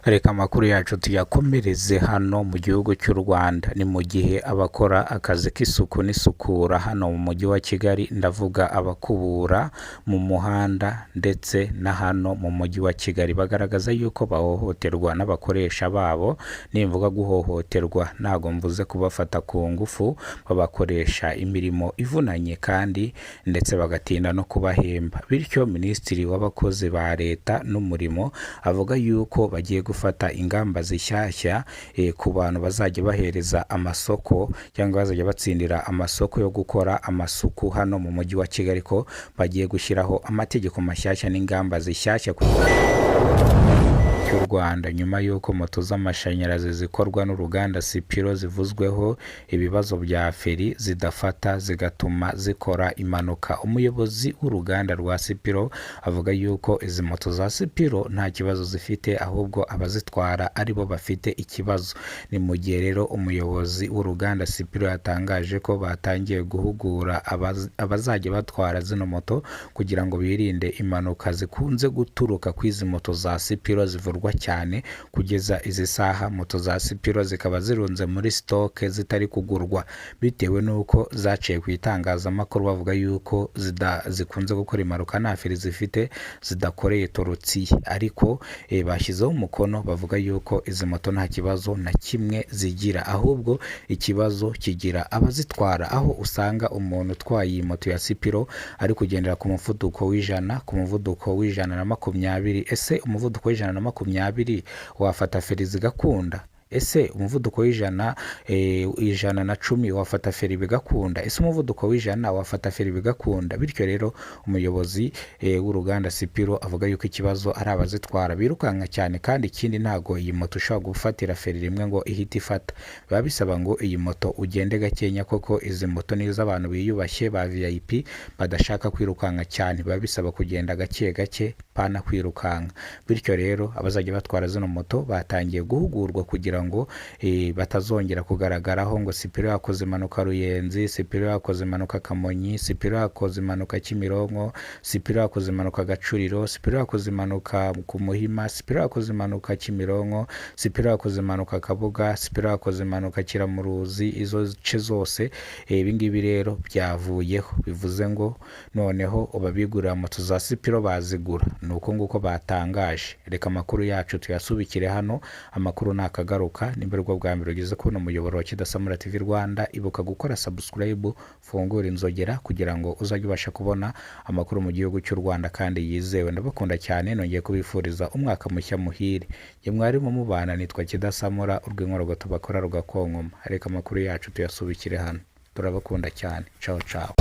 Reka amakuru yacu tuyakomereze hano mu gihugu cy'u Rwanda. Ni mu gihe abakora akazi k'isuku n'isukura hano mu mujyi wa Kigali, ndavuga abakubura mu muhanda ndetse na hano mu mujyi wa Kigali, bagaragaza yuko bahohoterwa n'abakoresha babo. Nimvuga guhohoterwa, ntabwo mvuze kubafata ku ngufu. Babakoresha imirimo ivunanye kandi ndetse bagatinda no kubahemba. Bityo Minisitiri w'abakozi ba leta n'umurimo avuga yuko bagiye gufata ingamba zishyashya ku bantu bazajya bahereza amasoko cyangwa bazajya batsindira amasoko yo gukora amasuku hano mu mujyi wa Kigali, ko bagiye gushyiraho amategeko mashyashya n'ingamba zishyashya cy'u Rwanda. Nyuma y'uko moto z'amashanyarazi zikorwa n'uruganda Sipiro zivuzweho ibibazo bya feri zidafata, zigatuma zikora impanuka, umuyobozi w'uruganda rwa Sipiro avuga yuko izi moto za Sipiro nta kibazo zifite, ahubwo abazitwara aribo bafite ikibazo. Ni mu gihe rero umuyobozi w'uruganda Sipiro yatangaje ko batangiye guhugura abazajya batwara zino moto kugira ngo birinde impanuka zikunze guturuka ku izi moto za Sipiro zivurwa cyane. Kugeza izi saha, moto za Sipiro zikaba zirunze muri stock zitari kugurwa, bitewe n'uko zaciye ku itangazamakuru bavuga yuko zikunze gukora impanuka, nta feri zifite, zidakoreye torotsiye. Ariko bashyizeho umukono bavuga yuko izi moto nta kibazo na kimwe zigira, ahubwo ikibazo kigira abazitwara, aho usanga umuntu utwaye iyi moto ya Sipiro ari kugendera ku muvuduko w'100, ku muvuduko w'120. Ese umuvuduko w'120 wafata feri zigakunda? Ese umuvuduko w'100, 110 wafata feri bigakunda? Ese umuvuduko w'100 wafata feri bigakunda? Bityo rero umuyobozi w'uruganda Sipiro avuga yuko ikibazo ari abazitwara birukanka cyane. Kandi ikindi, ntabwo iyi moto ushobora gufatira feri rimwe ngo ihite ifata. Biba bisaba ngo iyi moto ugende gakenya, koko izi moto ni iz'abantu biyubashye ba VIP badashaka kwirukanka cyane. Biba bisaba kugenda gake gake, pana kwirukanka. Bityo rero abazajya batwara zino moto batangiye guhugurwa kugira ngo batazongera kugaragaraho ngo Sipiro yakoze impanuka Ruyenzi, Sipiro yakoze impanuka Kamonyi, Sipiro yakoze impanuka Kimironko, Sipiro yakoze impanuka Gacuriro, Sipiro yakoze impanuka ku Muhima, Sipiro yakoze impanuka Kimironko, Sipiro yakoze impanuka Kabuga, Sipiro yakoze impanuka Kiramuruzi, izo ce zose. Ibi ngibi rero byavuyeho, bivuze ngo noneho ababigurira moto za Sipiro bazigura. Ni uko nguko batangaje. Reka amakuru yacu tuyasubikire hano. Amakuru nakagaruka. Nimba aribwo bwa mbere ugeze kubona umuyoboro wa Kidasamura TV Rwanda, ibuka gukora subscribe, fungura inzogera kugira ngo uzajye ubasha kubona amakuru mu gihugu cy'u Rwanda kandi yizewe. Ndabakunda cyane, nongeye kubifuriza umwaka mushya muhire. Njye mwarimu mubana nitwa Kidasamura, urw'inkorogoto bakora rugakonkoma. Reka amakuru yacu tuyasubikire hano. Turabakunda cyane. Ciao ciao.